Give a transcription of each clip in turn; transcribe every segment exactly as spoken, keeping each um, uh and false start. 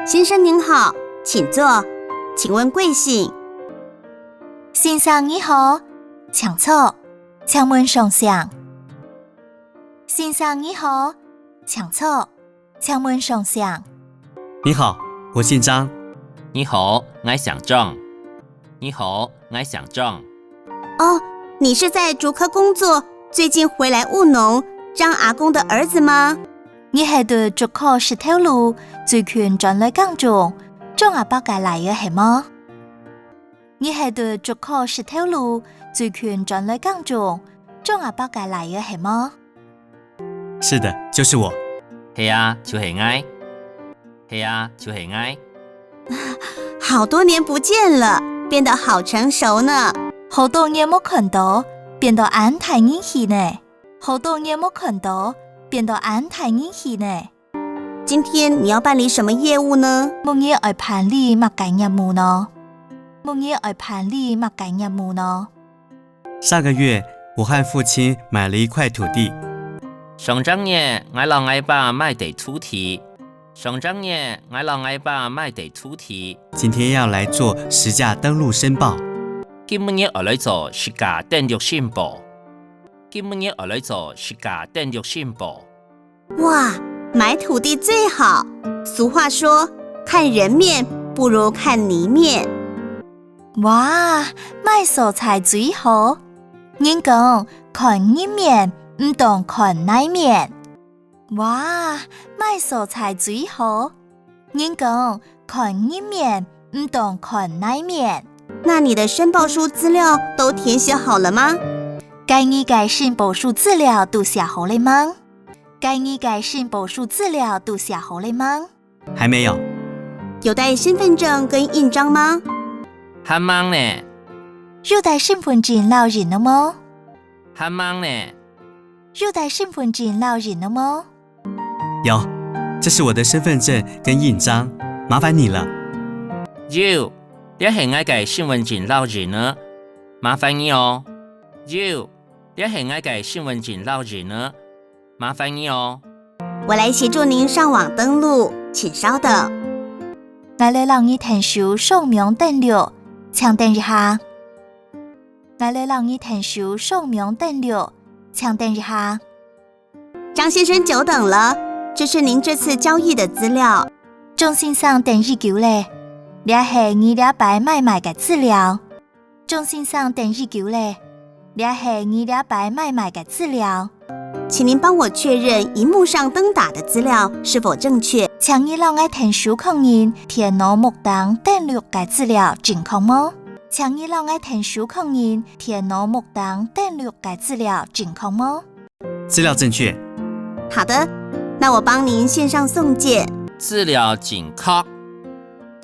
先生您好，请坐，请问贵姓？先生你好，請坐，請問上姓？先生你好，請坐，請問上姓？你好，我姓张。你好，𠊎姓張。你好，𠊎姓張。哦，你是在竹科工作，最近回来务农，张阿公的儿子吗？你係在竹科食頭路，最近轉來耕種，張阿伯个倈仔係無？你係在竹科食頭路，最近轉來耕種，張阿伯个倈仔係無？是的，就是我。係啊，就係𠊎。係啊，就係𠊎。好多年不见了，变得好成熟呢。好多年無看到，變到恁大人氣呢。好多年無看到，變到恁大人氣呢。今天你要办理什么业务呢？今日愛辦理麼个業務呢？今日愛辦理麼个業務呢？上个月，我和父亲买了一块土地。上隻月，𠊎摎𠊎爸買垤土地。上隻月，𠊎摎𠊎爸買垤土地。今天要来做实价登录申报。今晡日愛來做實價登錄申報。今晡日愛來做實價登錄申報。哇，买土地最好。俗话说，看人面不如看泥面。哇，買所在最好。人講，看人面，毋當看泥面。哇，買所在最好。人講，看人面，毋當看泥面。那你的申报书资料都填写好了吗？該你个申報書資料都寫好了吂？該你个申報書資料都寫好了吂？还没有。有带身份证跟印章吗？還吂呢。有帶身份證摎印仔無？還吂呢。有帶身份證摎印仔無？有，这是我的身份证跟印章，麻烦你了。有，這係𠊎个身份證摎印仔，麻煩你哦。有，這係𠊎个身份證摎印仔，麻煩你哦。我来协助您上网登录，请稍等。𠊎來摎你𢯭手上網登錄，請等一下。𠊎來摎你𢯭手上網登錄，請等一下。张先生久等了，这是您这次交易的资料。张先生等已久了，這係你這擺買賣个資料。张先生等已久了，這係你這擺買賣个資料。请您帮我确认荧幕上登打的资料是否正确。請你摎𠊎𢯭手確認電腦幕頂登錄个資料正確無？請你摎𠊎𢯭手確認電腦幕頂登錄个資料正確無？资料正确。好的，那我帮您线上送件。資料正確。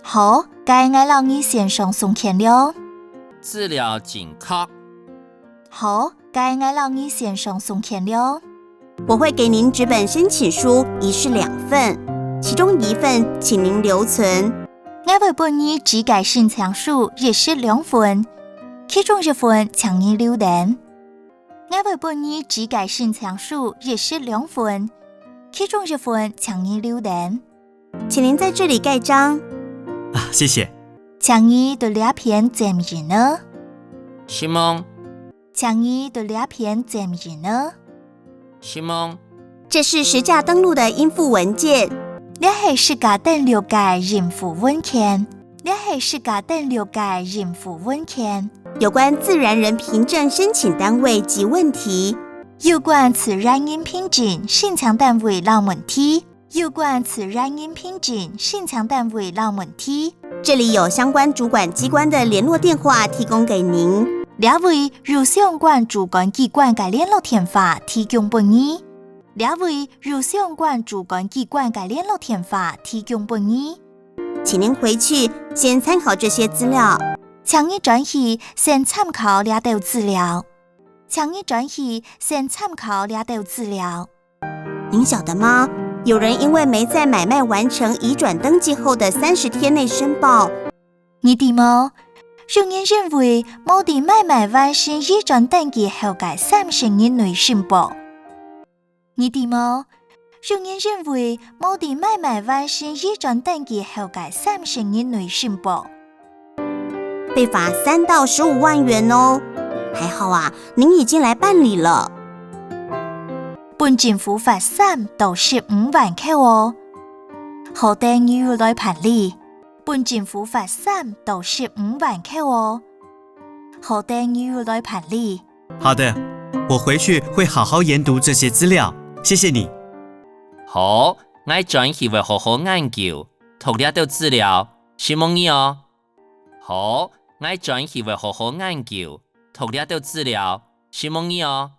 好，該𠊎摎你線上送件了。資料正確。好，該𠊎摎你線上送件了。我会给您纸本申请书一式两份，其中一份请您留存。𠊎會分你紙个申請書一式兩份，其中一份請你留等。𠊎會分你紙个申請書一式兩份，其中一份請你留等。请您在这里盖章。啊，谢谢。請你在這片簽印仔。承蒙。請你在這片簽印仔。承蒙。这是实价登录的应附文件。這係實價登錄个應附文件。這係實價登錄个應附文件。有关自然人凭证申请单位及问题。有關自然人凭证申請單位摎問題。有關自然人凭证申請單位摎問題。这里有相关主管机关的联络电话提供给您。這位有相關主管機關个聯絡電話提供分你。這位有相關主管機關个聯絡電話提供分你。请您回去先参考这些资料。請你轉去先參考這兜資料。請你轉去先參考這兜資料。您晓得吗？有人因为没在买卖完成移转登记后的三十天内申报，你知無？有人因為無在買賣完成移轉登記後个三十日內申報。你知無？有人認為無在買賣完成移轉登記後个三十日內申報，被罰三到十五萬元哦。還好啊，您已經來辦理了。分政府罰三到十五萬箍哦。好得你有來辦理。分政府罰三到十五萬箍哦。好得你有來辦理。好的，我回去會好好研讀這些資料，謝謝你。好，𠊎轉去會好好研究，讀這兜資料，承蒙你哦。好，𠊎轉去會好好研究，讀這兜資料，承蒙你哦。